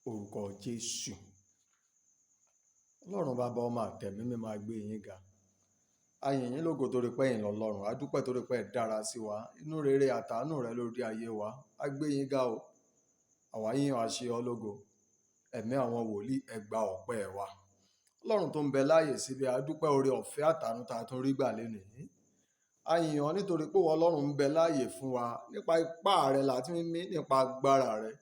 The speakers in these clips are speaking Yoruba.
Orúkọ Jésù. Ọlọ́run bàbá, ọmọ, àtẹ̀mí mímọ́, máa gbé yín ga. A yìn yín lógo torí pé ẹ̀yin lọ́lọ́run. A dúpẹ́ torí pé ẹ dára sí wa. Inú rere àtàánú rẹ lórí ayé wa. A gbé yín ga o. Àwa yìn ọ́, a ṣe ọ́ lógo. Ẹ̀mí àwọn wòlíì, ẹ gba ọpẹ́ wa. Ọlọ́run tó ń bẹ láàyè síbi, a dúpẹ́ oore ọ̀fẹ́ àtàánú tá a tún rí gbà lénìí. A yìn ọ́ nítorí pé ìwọ Ọlọ́run ń bẹ láàyè fún wa. Nípa ipá rẹ la ti ń mí, nípa agbára rẹ.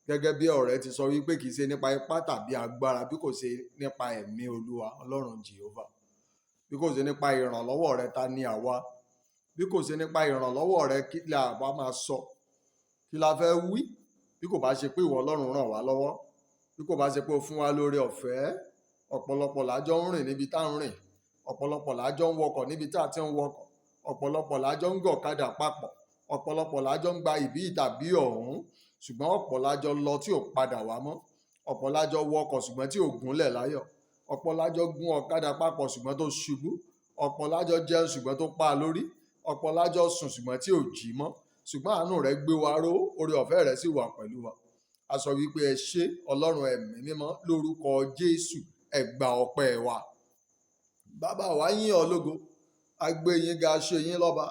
Gẹ́gẹ́ bí ọ̀rẹ́ ti sọ wípé kì í ṣe nípa ipá tàbí agbára, bí kò ṣe nípa ẹ̀mí Olúwa, Ọlọ́run Jehovah. Bí kò ṣe nípa ìrànlọ́wọ́ rẹ, ta ni àwa? Bí kò ṣe nípa ìrànlọ́wọ́ rẹ, kí la bá máa sọ? Kí la fẹ́ wí? Bí kò bá ṣe pé ìwọ Ọlọ́run ràn wá lọ́wọ́. Bí kò bá ṣe pé o fún wa lóore ọ̀fẹ́, ọ̀pọ̀lọpọ̀ lájọ ń rìn níbi tá ń rìn. Ọ̀pọ̀lọpọ̀ lájọ ń wọkọ̀ níbi tá a ti ń wọkọ̀. Ọ̀pọ̀lọpọ̀ lájọ ń gọ̀kadà papọ̀. Ọ̀pọ̀lọpọ̀ lájọ ń gba ìbí tàbí ọ̀hún. Ṣùgbọ́n ọ̀pọ̀ lájọ lọ tí ò padà wá mọ́. Ọ̀pọ̀ lájọ wọkọ̀ ṣùgbọ́n tí ò gúnlẹ̀ láyọ̀. Ọ̀pọ̀ lájọ gun ọ̀kadà papọ̀ ṣùgbọ́n tó ṣubú. Ọ̀pọ̀ lájọ jẹun ṣùgbọ́n tó pa lórí. Ọ̀pọ̀ lájọ sùn ṣùgbọ́n tí ò jí mọ́. Ṣùgbọ́n àánú rẹ gbé wa ró, oore ọ̀fẹ́ rẹ sì wà pẹ̀lú wa. A sọ wípé ẹ ṣé, Ọlọ́run ẹ̀mí mímọ́, lórúkọ Jésù, ẹ gba ọpẹ́ wa. Bàbá wa, yìn ọ́ lógo. A gbé yín ga, ṣe yín lọ́ba.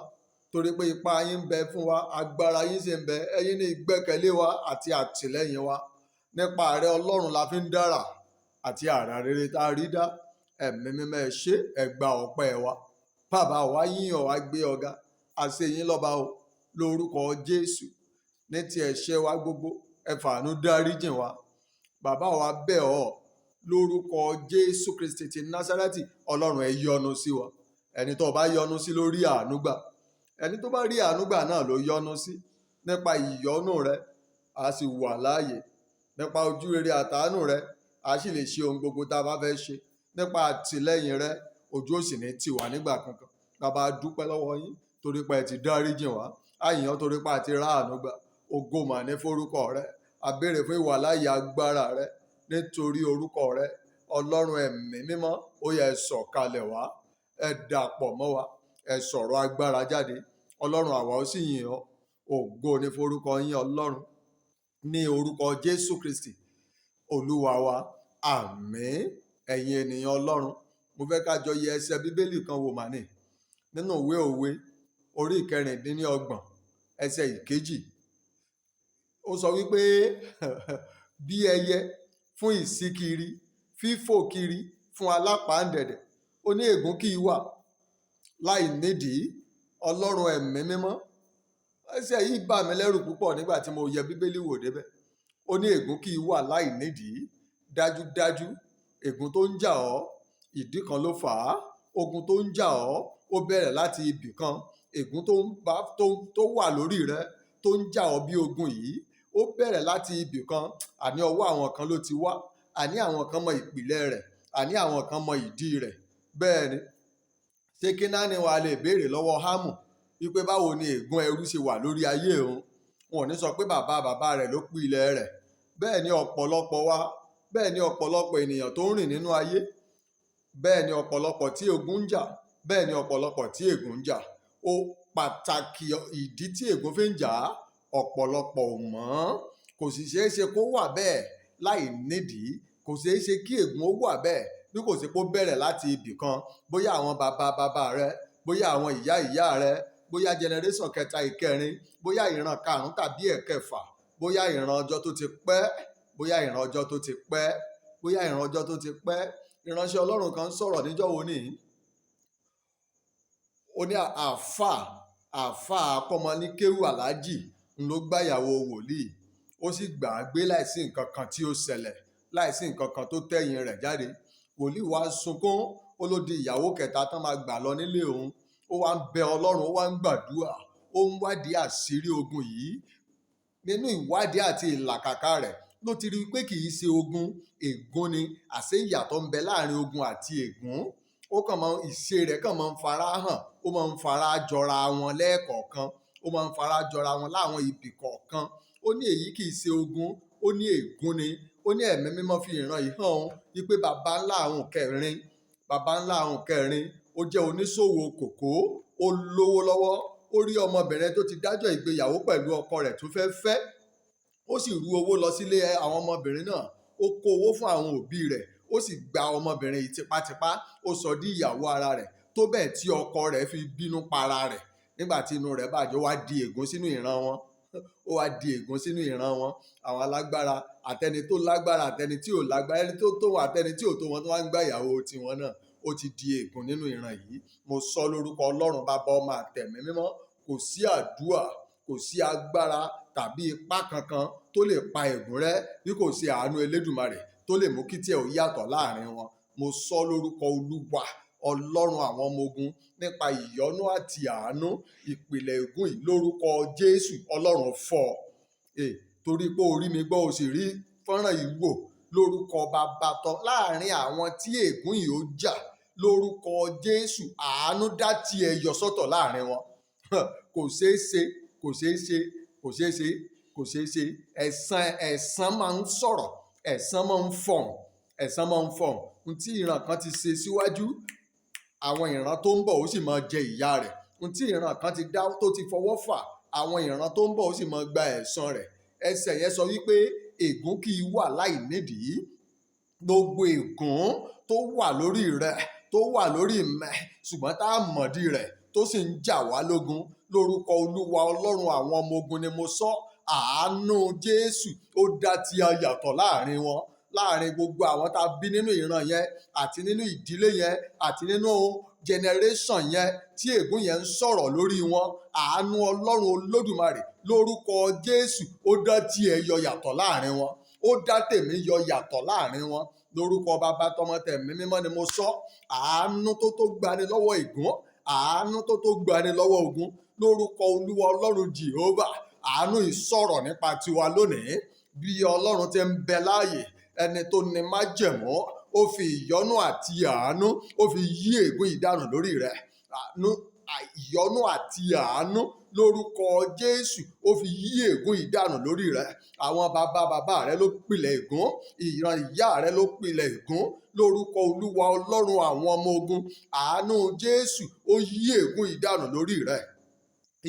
Torí pé ipá yín ń bẹ fún wa, agbára yín sì ń bẹ. Ẹ̀yin ní ìgbẹ́kẹ̀lé wa àti àtìlẹ́yìn wa. Nípa rẹ Ọlọ́run la fi ń dára àti àrà rere tá a rí dá. Ẹ̀mí mímọ́, ẹ ṣé, ẹ gba ọpẹ́ wa. Bàbá wa, yìn ọ́, a gbé ọ ga. A ṣe yín lọ́ba o lórúkọ Jésù. Ní ti ẹ̀ṣẹ̀ wa gbogbo, ẹ fàánú dáríjìn wa. Bàbá wa, bẹ̀ ọ́ lórúkọ Jésù Kristi ti Násárẹ́tì, Ọlọ́run, ẹ yọ́nú sí wa. Ẹni tó bá yọ́nú sí ló rí àánú gbà. Ẹni tó bá rí àánú gbà náà ló yọ́nú sí. Nípa ìyọ́nú rẹ, a sì wà láàyè. Nípa ojú rere àtàánú rẹ, a sì lè ṣe ohun gbogbo tá a bá fẹ́ ṣe. Nípa àtìlẹ́yìn rẹ, ojú ò sì ní tì wá nígbà kankan. Bàbá, a dúpẹ́ lọ́wọ́ yín torí pé ẹ ti dáríjìn wá. A yìn ọ́ torí pé a ti rá àánú gbà. Ògo mà ní forúkọ rẹ. A béèrè fún ìwàláàyè agbára rẹ nítorí orúkọ rẹ. Ọlọ́run ẹ̀mí mímọ́, ó yá, ẹ sọ̀kalẹ̀ wá. Ẹ dàpọ̀ mọ́ wa. Ẹ sọ̀rọ̀ agbára jáde. Ọlọ́run, àwa ó sì yìn ọ́. Ògo ní forúkọ yín, Ọlọ́run. Ní orúkọ Jésù Kristi, Olúwa wa. Àmín. Ẹ̀yin ènìyàn Ọlọ́run, mo fẹ́ ká jọ yẹ ẹsẹ̀ Bíbélì kan wò màní. Nínú ìwé Òwe, orí 26, ẹsẹ̀ 2. Ó sọ wípé bí ẹyẹ fún ìṣíkiri, fífò kiri fún alápàǹdẹ̀dẹ̀. Ó ní ègún kì í wà láì nídìí. Ọlọ́run ẹ̀mí mímọ́. Ẹsẹ̀ yìí bà mí lẹ́rù púpọ̀ nígbà tí mo yẹ Bíbélì wò débẹ̀. Ó ní ègún kì í wà láì nídìí. Dájúdájú, ègún tó ń jà ọ́, ìdí kan ló fà á. Ogun tó ń jà ọ́, ó bẹ̀rẹ̀ láti ibì kan. Ègún tó ń bá tó wà lórí rẹ tó ń jà ọ́ bí ogun yìí, ó bẹ̀rẹ̀ láti ibì kan. Àní ọwọ́ àwọn kan ló ti wá. Àní àwọn kan mọ ìpìlẹ̀ rẹ̀. Àní àwọn kan mọ ìdí rẹ̀. Bẹ́ẹ̀ ni. Ṣé Kénáánì wa lè béèrè lọ́wọ́ Hámù wípé báwo ni ègún ẹrú ṣe wà lórí ayé òun? Wọn ò ní sọ pé bàbá bàbá rẹ̀ ló pilẹ̀ rẹ̀. Bẹ́ẹ̀ ni ọ̀pọ̀lọpọ̀ wa, bẹ́ẹ̀ ni ọ̀pọ̀lọpọ̀ ènìyàn tó ń rìn nínú ayé. Bẹ́ẹ̀ ni ọ̀pọ̀lọpọ̀ tí ogun ń jà. Bẹ́ẹ̀ ni ọ̀pọ̀lọpọ̀ tí ègún ń jà. Ó pàtàkì ìdí tí ègún fi ń jà á, ọ̀pọ̀lọpọ̀ ò mọ̀. Kò sì ṣe é ṣe kó wà bẹ́ẹ̀ láì nídìí. Kò ṣe é ṣe kí ègún ó wà bẹ́ẹ̀ bí kò ṣe pé ó bẹ̀rẹ̀ láti ibì kan. Bóyá àwọn bàbá bàbá rẹ, bóyá àwọn ìyá ìyá rẹ, bóyá generation kẹta, ìkẹrin, bóyá ìran karùn-ún tàbí ẹ̀kẹfà, bóyá ìran ọjọ́ tó ti pẹ́, bóyá ìran ọjọ́ tó ti pẹ́, bóyá ìran ọjọ́ tó ti pẹ́. Ìránṣẹ́ Ọlọ́run kan ń sọ̀rọ̀ níjọ́ wo ní. Ó ní àáfà, àáfà akọ́mọ ní kéwú Àlájì ń ló gbá ìyàwó wòlíì. Ó sì gbà á gbé láìsí nǹkan kan tí ó ṣẹlẹ̀, láìsí nǹkan kan tó tẹ̀yìn rẹ̀ jáde. Wòlíì wá sunkún, ó ló di ìyàwó kẹta tán máa gbà lọ nílé òun. Ó wá ń bẹ Ọlọ́run, ó wá ń gbàdúrà, ó ń wádìí àṣírí ogun yìí. Nínú ìwádìí àti ìlàkàkà rẹ̀ ló ti rí i pé kì í ṣe ogun, ègún ni. Àṣé ìyàtọ̀ ń bẹ láàrin ogun àti ègún. Ó kàn máa ìṣe rẹ̀ kàn máa ń fara hàn, ó máa ń fara jọra wọn lẹ́ẹ̀kọ̀ọ̀kan, ó máa ń fara jọra wọn láwọn ibi kọ̀ọ̀kan. Ó ní èyí kì í ṣe ogun, ó ní ègún ni. Ó ní ẹ̀mí mímọ́ fi ìran yìí hàn òun wípé bàbá ńlá òun kẹrin, bàbá ńlá òun kẹrin, ó jẹ́ oníṣòwò kòkó, ó lówó lọ́wọ́. Ó rí ọmọbìnrin tó ti dájọ́ ìgbéyàwó pẹ̀lú ọkọ rẹ̀ tó fẹ́ fẹ́. Ó sì rú owó lọ sílé àwọn ọmọbìnrin náà. Ó kó owó fún àwọn òbí rẹ̀. Ó sì gba ọmọbìnrin yìí tipátipá. Ó sọ di ìyàwó ara rẹ̀, tó bẹ́ẹ̀ tí ọkọ rẹ̀ fi bínú para rẹ̀. Nígbà tí inú rẹ̀ bàjẹ́, ó wá di ègún sínú ìran wọn. Ó wá di ègún sínú ìran wọn. Àwọn alágbára àtẹni tó lágbára àtẹni tí ò lágbára, ẹni tó tó wọn àtẹni tí ò tó wọn tó wá ń gbà ìyàwó tiwọn náà, ó ti di ègún nínú ìran yìí. Mo sọ lórúkọ Ọlọ́run Bàbá, Ọmọ àtẹ̀mí mímọ́, kò sí àdúà, kò sí agbára tàbí ipá kankan tó lè pa ègún rẹ́ bí kò sí àánú Elédùmarè tó lè mú kí tiẹ̀ ó yàtọ̀ láàrin wọn. Mo sọ lórúkọ Olúwa Ọlọ́run àwọn ọmọ ogun, nípa ìyọ́nú àti àánú, ìpìlẹ̀ ègún yìí, lórúkọ Jésù, Ọlọ́run fọ́ ẹ. Torí pé o rí mi gbọ́, o sì rí fọ́nrán yìí wò, lórúkọ Bàbá tán láàrin àwọn tí ègún yìí ó jà, lórúkọ Jésù, àánú dá tiẹ̀ yọ sọ́tọ̀ láàrin wọn. Kò ṣeé ṣe, kò ṣeé ṣe, kò ṣeé ṣe, kò ṣeé ṣe. Ẹ̀san, ẹ̀san máa ń sọ̀rọ̀, ẹ̀san máa ń fọ̀hùn, ẹ̀san máa ń fọ̀hùn. Ohun tí ìran kan ti ṣe síwájú, àwọn ìran tó ń bọ̀ ó sì máa jẹ ìyà rẹ̀. Ohun tí ìran kan ti dá tó ti fọwọ́ fà, àwọn ìran tó ń bọ̀ ó sì máa gba ẹ̀san rẹ̀. Ẹsẹ̀ yẹn sọ wípé ègún kì í wà láì nídìí. Gbogbo ègún tó wà lórí rẹ, tó wà lórí mẹ́, ṣùgbọ́n tá a mọ̀dí rẹ̀ tó sì ń jà wá lógun, lórúkọ Olúwa Ọlọ́run àwọn ọmọ ogun ni mo sọ, àánú Jésù ó dá tí a yàtọ̀ láàrin wọn, láàrin gbogbo àwọn tá a bí nínú ìran yẹn àti nínú ìdílé yẹn àti nínú generation yẹn tí ègún yẹn ń sọ̀rọ̀ lórí wọn. Àánú Ọlọ́run Olódùmarè, lórúkọ Jésù, ó dá tí ẹ yọ yàtọ̀ láàrin wọn. Ó dá tèmi yọ yàtọ̀ láàrin wọn. Lórúkọ Bàbá, Tọmọ, Tẹ̀mí mímọ́ ni mo sọ, àánú tó tó gbani lọ́wọ́ ègún, àánú tó tó gbani lọ́wọ́ ogun, lórúkọ Olúwa Ọlọ́run Jehovah, àánú ìsọ̀rọ̀ nípa tiwa lónìí. Bí Ọlọ́run ti ń bẹ láàyè, ẹni tó ní májẹ̀mú, ó fi ìyọ́nú àti àánú, ó fi yí ègún ìdànù lórí rẹ̀. Àánú, ìyọ́nú àti àánú, lórúkọ Jésù, ó fi yí ègún ìdànù lórí rẹ̀. Àwọn bàbá bàbá rẹ ló pilẹ̀ ègún, ìran ìyá rẹ ló pilẹ̀ ègún. Lórúkọ Olúwa Ọlọ́run àwọn ọmọ ogun, àánú Jésù ó yí ègún ìdànù lórí rẹ̀.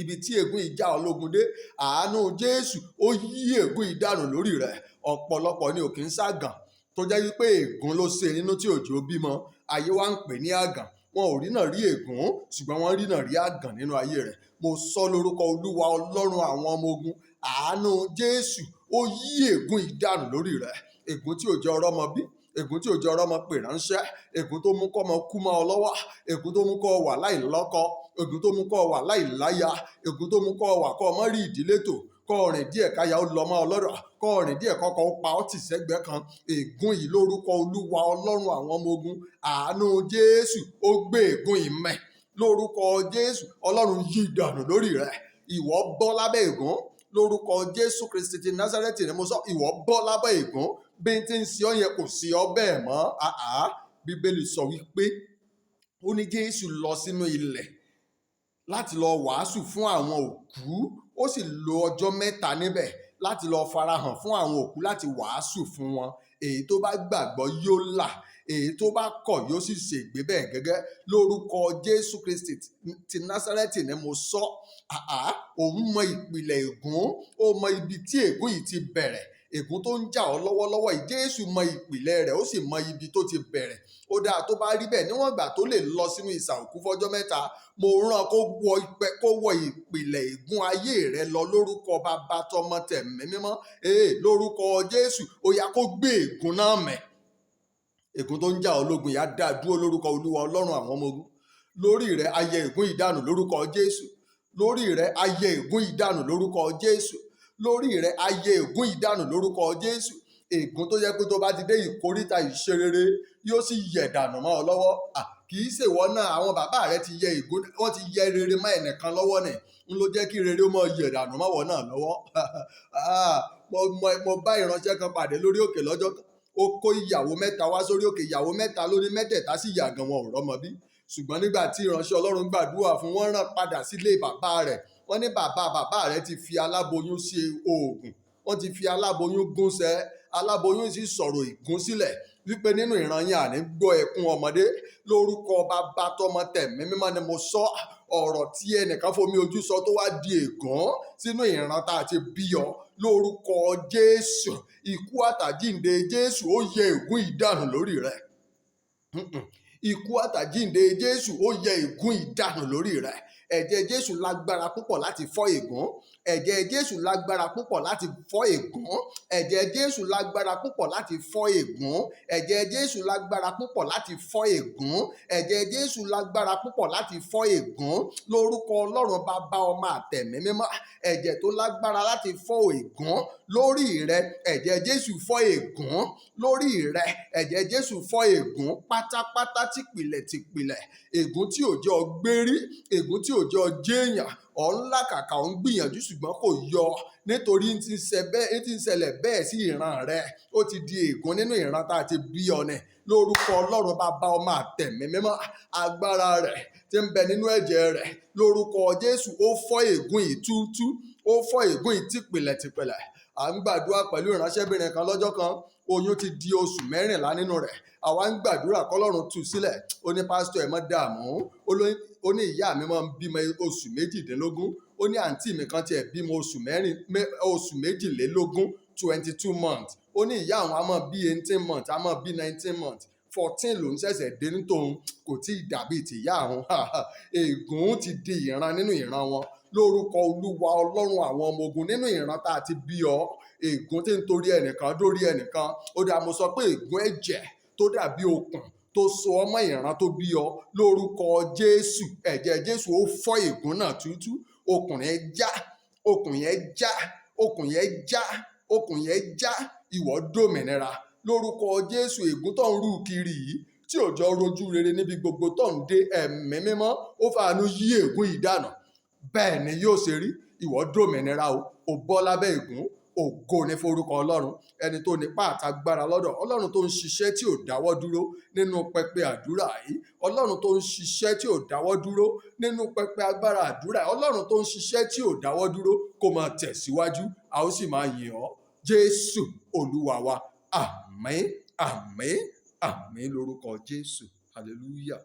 Ibi tí ègún ìjà ológun dé, àánú Jésù ó yí ègún ìdànù lórí rẹ̀. Ọ̀pọ̀lọpọ̀ ni ò kì í ságàn, tó jẹ́ wípé ègún ló ṣe nínú tí òjò bímọ. Ayé wa ń pè ní àgàn. Wọn ò rí náà rí ègún, ṣùgbọ́n wọ́n rí náà rí àgàn nínú ayé rẹ̀. Mo sọ lórúkọ Olúwa Ọlọ́run àwọn ọmọ ogun, àánú Jésù ó yí ègún ìdànù lórí rẹ̀. Ègún tí ò jẹ́ ọrọ́mọ bí, ègún tí ò jẹ́ ọrọ́mọ pè ránṣẹ́, ègún tó mú kọ́mọ kú mọ́ ọ lọ́wọ́, ègún tó mú kọ́ wà láì lọ́kọ, ègún tó mú kọ́ wà láì láya, ègún tó mú kọ́ wà kọ́ ọmọ rí ìdílé tò, kọ́ rìn díẹ̀ káyà ó lọ mọ́ ọ lọ́dọ̀, kọ́ rìn díẹ̀ kọ́kọ́ ó pa ọ́ tì sẹ́gbẹ̀ẹ́ kan. Ègún yìí, lórúkọ Olúwa Ọlọ́run àwọn ọmọ ogun, àánú Jésù ó gbé ègún yìí mẹ́. Lórúkọ Jésù, Ọlọ́run yí ìdànù lórí rẹ̀. Ìwọ bọ́ lábẹ́ ègún. Lórúkọ Jésù Kristi ti Násárẹ́tì ni mo sọ, ìwọ bọ́ lábẹ́ ègún. Bí n ti ń ṣe ọ́ yẹn, kò sí ọ bẹ́ẹ̀ mọ́. Àá, Bíbélì sọ wípé ó ní Jésù lọ sínú ilẹ̀ láti lọ wàásù fún àwọn òkú. Ó sì lo ọjọ́ 3 níbẹ̀ láti lọ farahàn fún àwọn òkú, láti wàásù fún wọn. Èyí tó bá gbàgbọ́ yóò là, èyí tó bá kọ̀ yóò sì ṣègbé bẹ́ẹ̀ gẹ́gẹ́. Lórúkọ Jésù Kristi ti Násárẹ́tì ni mo sọ, àá, òun mọ ìpìlẹ̀ ègún, ó mọ ibi tí ègún yìí ti bẹ̀rẹ̀. Ègún tó ń jà ọ́ lọ́wọ́lọ́wọ́ yìí, Jésù mọ ìpìlẹ̀ rẹ̀, ó sì mọ ibi tó ti bẹ̀rẹ̀. Ó dáa, tó bá rí bẹ́ẹ̀, níwọ̀n ìgbà tó lè lọ sínú ìsà òkú fọ́jọ́ 3, mo rán kó wọ ìpìlẹ̀ ègún ayé rẹ lọ. Lórúkọ Bàbá, Tọmọ, Tẹ̀mí mímọ́, ee, lórúkọ Jésù, ó yá, kó gbé ègún náà mẹ́. Ègún tó ń jà ọ́ lógun yá dá dúró lórúkọ Olúwa Ọlọ́run àwọn ọmọ ogun. Lórí rẹ, ayẹ ègún ìdànù lórúkọ Jésù. Lórí rẹ, ayẹ ègún ìdànù lórúkọ Jésù. Lórí rẹ, ayẹ ègún ìdànù lórúkọ Jésù. Ègún tó yẹ pé tó bá ti dé ìkóríta ìṣerere, yóò sì yẹ̀ dànù mọ́ ọ lọ́wọ́. Kì í ṣèwọ náà, àwọn bàbá rẹ ti yẹ ègún, wọ́n ti yẹ rere mọ́ ẹnìkan lọ́wọ́ nì ń ló jẹ́ kí rere ó mọ yẹ̀ dànù mọ́wọ́ náà lọ́wọ́. Mo bá ìránṣẹ́ kan pàdé lórí òkè lọ́jọ́ kan. Ó kó ìyàwó 3 wá sórí òkè. Ìyàwó 3 ló ní, mẹ́tẹ̀ẹ̀ta sì yàgàn, wọn ò rọ́mọ bí. Ṣùgbọ́n nígbà tí ìránṣẹ́ Ọlọ́run gbàdúrà fún wọn, rán padà sílé bàbá rẹ̀. Wọ́n ní bàbá bàbá rẹ̀ ti fi aláboyún ṣe oògùn, wọ́n ti fi aláboyún gúnṣẹ́, aláboyún sì sọ̀rọ̀ ìgún sílẹ̀ wípé nínú ìran yẹn, àní gbọ́ ẹkún ọmọdé. Lórúkọ Bàbá, Tọmọ, Tẹ̀mí mímọ́ ni mo sọ, Ọ̀rọ̀ tí ẹnìkan fomi ojú sọ tó wá di ègún sínú ìran tá a ti bí ọ, lórúkọ Jésù, ikú àtàjíǹde Jésù ó yẹ ègún ìdànù lórí rẹ. Ikú àtàjíǹde Jésù ó yẹ ègún ìdànù lórí rẹ. Ẹ̀jẹ̀ Jésù lágbára púpọ̀ láti fọ́ ègún. Ẹ̀jẹ̀ Jésù lágbára púpọ̀ láti fọ́ ègún. Ẹ̀jẹ̀ Jésù lágbára púpọ̀ láti fọ́ ègún. Ẹ̀jẹ̀ Jésù lágbára púpọ̀ láti fọ́ ègún. Ẹ̀jẹ̀ Jésù lágbára púpọ̀ láti fọ́ ègún. Lórúkọ Ọlọ́run Bàbá, Ọmọ, àtẹ̀mí mímọ́, ẹ̀jẹ̀ tó lágbára láti fọ́ ègún lórí rẹ, ẹ̀jẹ̀ Jésù fọ́ ègún lórí rẹ. Ẹ̀jẹ̀ Jésù fọ́ ègún pátápátá, tìpìlẹ̀ tìpìlẹ̀. Ègún tí ò jẹ́ ọ gbérí, ègún tí ò jẹ́ ọ jéèyàn, ọ̀ ń làkàkà, ò ń gbìyànjú, ṣùgbọ́n kò yọ, nítorí tí ń ṣẹlẹ̀ bẹ́ẹ̀ sí ìran rẹ, ó ti di ègún nínú ìran tá a ti bí ọ ni. Lórúkọ Ọlọ́run Bàbá, Ọmọ, àtẹ̀mí mímọ́, agbára rẹ̀ tí ń bẹ nínú ẹ̀jẹ̀ rẹ̀, lórúkọ Jésù, ó fọ́ ègún ìtútú, ó fọ́ ègún ìtìpìlẹ̀ tìpìlẹ̀. À ń gbàdúrà pẹ̀lú ìránṣẹ́bìnrin kan lọ́jọ́ kan. Oyún ti di oṣù 14 nínú rẹ̀. Àwa ń gbàdúrà kọ́lọ́run tú sílẹ̀. Ó ní, "Pásítọ̀, ẹ̀ mọ́ dààmú." Ó ní, "Ìyá mi máa ń bímọ oṣù 18." Ó ní àǹtí mi kan tiẹ̀ bímọ oṣù 4, oṣù 22, 22 months. Ó ní ìyá àwọn á máa bí 18 months, á máa bí 19 months. 14 ló ń ṣẹ̀ṣẹ̀ dé ní tòun, kò tí ì dàbí tìyá àwọn. Ègún ti di ìran nínú ìran wọn. Lórúkọ Olúwa Ọlọ́run àwọn ọmọ ogun, nínú ìran tá a ti bí ọ, ègún tí ń torí ẹnìkan dórí ẹnìkan, ó dà, mo sọ pé ègún ẹ̀jẹ̀ tó dàbí okùn tó so ọmọ ìran tó bí ọ, lórúkọ Jésù, ẹ̀jẹ̀ Jésù ó fọ́ ègún náà túútúú. Okùn yẹn já, okùn yẹn já, okùn yẹn já, okùn yẹn já. Ìwọ dòmìnira lórúkọ Jésù. Ègún tó ń rú kiri yìí, tí ò jọ rojú rere níbi gbogbo tó ń dé, Ẹ̀mí Mímọ́ ó fàánú yí ègún yìí dànù. Bẹ́ẹ̀ ni yóò ṣe rí. Ìwọ dòmìnira o, ò bọ́ lábẹ́ ègún. Ògo ní forúkọ Ọlọ́run, ẹni tó nípa àtagbára lọ́dọ̀. Ọlọ́run tó ń ṣiṣẹ́ tí ò dáwọ́ dúró nínú pẹpẹ àdúrà yìí, Ọlọ́run tó ń ṣiṣẹ́ tí ò dáwọ́ dúró nínú pẹpẹ agbára àdúrà, Ọlọ́run tó ń ṣiṣẹ́ tí ò dáwọ́ dúró, kó máa tẹ̀síwájú, a ó sì máa yìn ọ́. Jésù Olúwa wa. Àmín, àmín, àmín lórúkọ Jésù. Hallelujah.